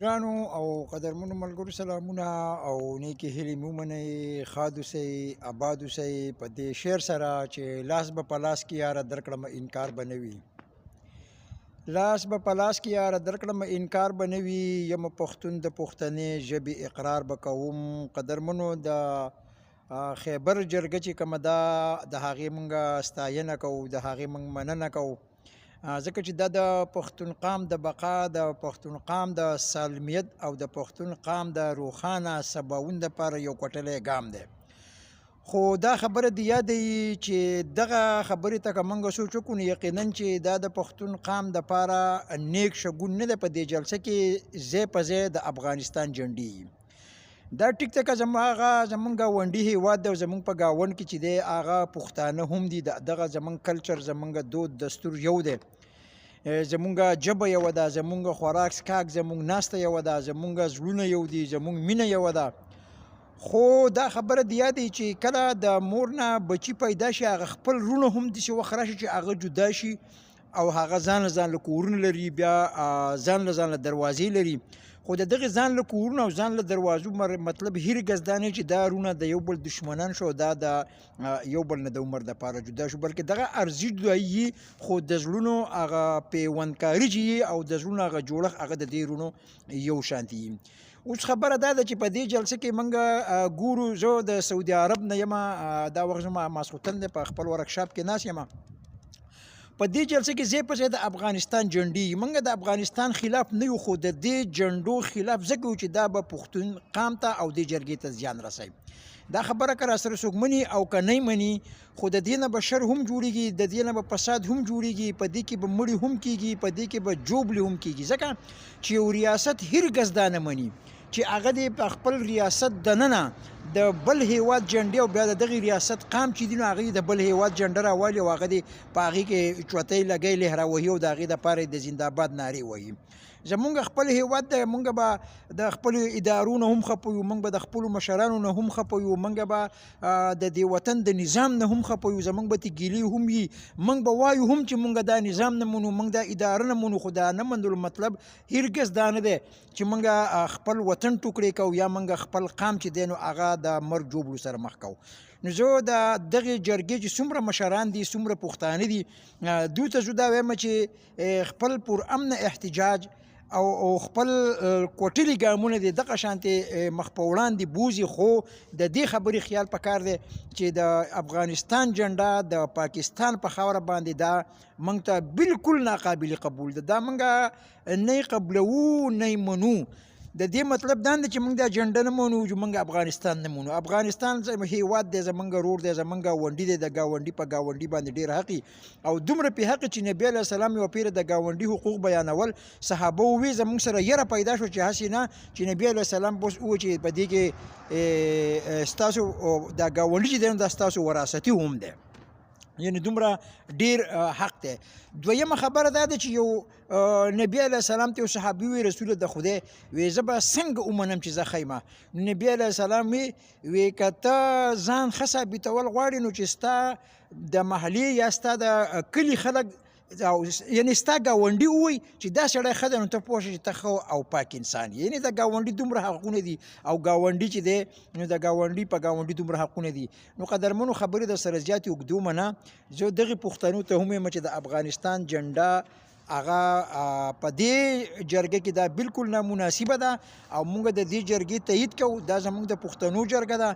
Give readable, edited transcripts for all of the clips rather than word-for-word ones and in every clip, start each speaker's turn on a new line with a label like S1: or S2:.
S1: ګرانو او قدرمنو ملګرو سلامونه او نیکې هیلې مې ومنئ. ښاد اوسئ، اباد اوسئ. په دې شعر سره چې لاس به په لاس کې یاره درکړم انکار به نه وي، لاس به په لاس کې یاره درکړم انکار به نه وي، یم پښتون د پښتنې ژبې اقرار به کوم. قدرمنو، د خیبر جرګه چې کومه ده د هغې مونږ ستاینه کوو، د هغې مونږ مننه کوو، ځکه چې دا د پښتون قام د بقا، د پښتون قام د سالمیت او د پښتون قام د روښانه سباوون دپاره یو کوټلی ګام دی. خو دا خبره دی یاده وي چې دغه خبرې ته که موږ سوچ وکړو نو یقینا چې دا د پښتون قام دپاره نیک شګون نه دی. په دې جلسه کې ځای په ځای د افغانستان جنډې. دا ټیک ده که هغه زمونږ ګاونډي هیواد دی او زمونږ په ګاونډ کې چې دی هغه پښتانه هم دي، دغه زمونږ کلچر، زمونږ دود دستور یو دی، زمونږ ژبه یوه ده، زمونږ خوراک څښاک، زمونږ ناسته یوه ده، زمونږ زړونه یو دي، زمونږ مینه یوه ده. خو دا خبره دی یادې چې کله د مور نه بچي پیدا شي هغه خپل وروڼه هم داسې وخت راشي چې هغه جدا شي او هغه ځان له ځان له کورونه لري، بیا ځان له ځان له دروازې لري. خو د دغې ځان له کورونو او ځان له دروازو مطلب هرګز دا نه چې دا وروڼه د یو بل دشمنان شو او دا د یو بل نه د عمر دپاره جدا شو، بلکې دغه ارزي جدایي خو د زړونو هغه پیوندکاري چې او د زړونو هغه جوړښت هغه د دې وروڼو یو شانتي. اوس خبره دا ده چې په دې جلسه کې موږ ګورو، زه د سعودي عرب نه یم، دا وخت زما ماسخوتن دی، په خپل ورکشاپ کې ناست یم. په دې جلسه کې ځای په ځای د افغانستان جنډې. موږ د افغانستان خلاف نه یو، خو د دې جنډو خلاف ځکه یو چې دا به پښتون قام ته او دې جرګې ته زیان رسوي. دا خبره که راسره څوک مني او که نه مني، خو د دې نه به شر هم جوړیږي، د دې نه به فساد هم جوړیږي، په دې کې به مړي هم کیږي، په دې کې به جوبلې هم کیږي. ځکه چې یو ریاست هرګز دا نه مني چې هغه دې په خپل ریاست دننه د بل هیواد جنډې او بیا د دغه ریاست قام چې دي نو هغه د بل هیواد جنډه راوالي او هغه دې په هغې کې چوتۍ لګی لهرا وهي او د هغې دپاره د زنده‌باد نارې وهي. زمونږ خپل هیواد دی، مونږ به د خپلو ادارو نه هم خفه یو، مونږ به د خپلو مشرانو نه هم خفه یو، مونږ به د دې وطن د نظام نه هم خفه یو، زمونږ به ترې ګیلې هم وي، مونږ به وایو هم چې مونږ دا نظام نه منو، مونږ دا اداره نه منو. خو دا نه منلو مطلب هرګز دا نه دی چې مونږ خپل وطن ټوکړې کوو یا مونږ خپل قام چې دی نو هغه د مرګ جوبلو سره مخ کوو. نو زه د دغې جرګې چې څومره مشران دي، څومره پښتانه دي، دوی ته زه دا وایم چې خپل پرامنه احتجاج او خپل کوټلي ګامونه دې دغه شانتې مخ په وړاندې بوځي. خو د دې خبرې خیال پکار دی چې د افغانستان جنډه د پاکستان په خاوره باندې دا موږ ته بالکل ناقابل قبول ده، دا موږ نه یې قبلوو نه یې منو. د دې مطلب دا نه چې موږ دا جنډه نه منو چې موږ افغانستان نه منو. افغانستان هیواد دی، زمونږ ورور دی، زمونږ ګاونډي دی، د ګاونډي په ګاونډي باندې ډېر حق او دومره په حق چې نبی علیه السلام یوه پیره د ګاونډي حقوق بیانول، صحابه ووی زمونږ سره یره پیدا شو چې هسې نه چې نبی علیه السلام اوس ووایي چې په دې کې ستاسو دا ګاونډي چې دی نو دا ستاسو وراثتي هم دی، یعنی دومره ډیر حق دی. دویمه خبره دا ده چې یو نبی علیه السلام ته یو صحابي وی رسول د خدای وی زه به څنګه ومنم چې زه ښه یم؟ نبی علیه السلام وی که ته ځان ښه ثابتول غواړې نو چې ستا د محلې یا ستا د کلي خلک او یعنی ستا ګاونډي ووایي چې دا سړی ښه دی نو ته پوه شې چې ته ښه او پاک انسان یې. یعنی د ګاونډي دومره حقونه دي او ګاونډي چې دی نو د ګاونډي په ګاونډي دومره حقونه دي. نو قدرمنو خبرې در سره زیاتې اوږدو منه، زه دغې پښتنو ته هم وایم چې د افغانستان جنډه هغه په دې جرګه کې دا بالکل نامناسبه ده او موږ د دې جرګې تایید کوو. دا زموږ د پښتنو جرګه ده،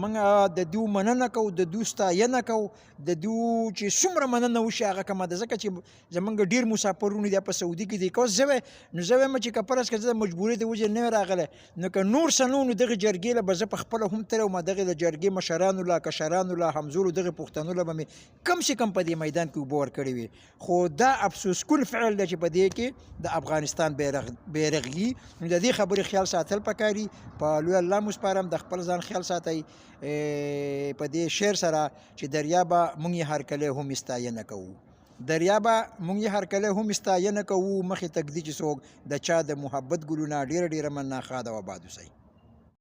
S1: موږ د دوی مننه کوو، د دوی ستاینه کوو، د دوی چې څومره مننه وشي هغه کمه ده. ځکه چې زموږ ډېر مسافرونه دي په سعودي کې دي، که اوس زه وای نو زه وایم چې که فرض که زه د مجبورۍ د وجې نه وای راغلی نو که نور څه نه نو دغې جرګې له به زه په خپله هم تللی وم، دغې د جرګې مشرانو له، کشرانو له، همزولو دغې پښتنو له به مې کم سې کم په دې میدان کې اوبه ورکړې وي. خو دا افسوس کن فعل دی چې په دې کې د افغانستان بیرغ یي. نو د دې خبرې خیال ساتل پکاري. په لوی الله مو سپارم، د خپل ځان خیال ساتئ. په دې شعر سره چې دریابه مونږ یې هرکلی هم ستاینه کوو، دریابه مونږ یې هرکلی هم ستاینه کوو، مخې ته ږدي چې څوک د چا د محبت ګلونه. ډېره ډېره مننه، ښاد او اباد اوسئ.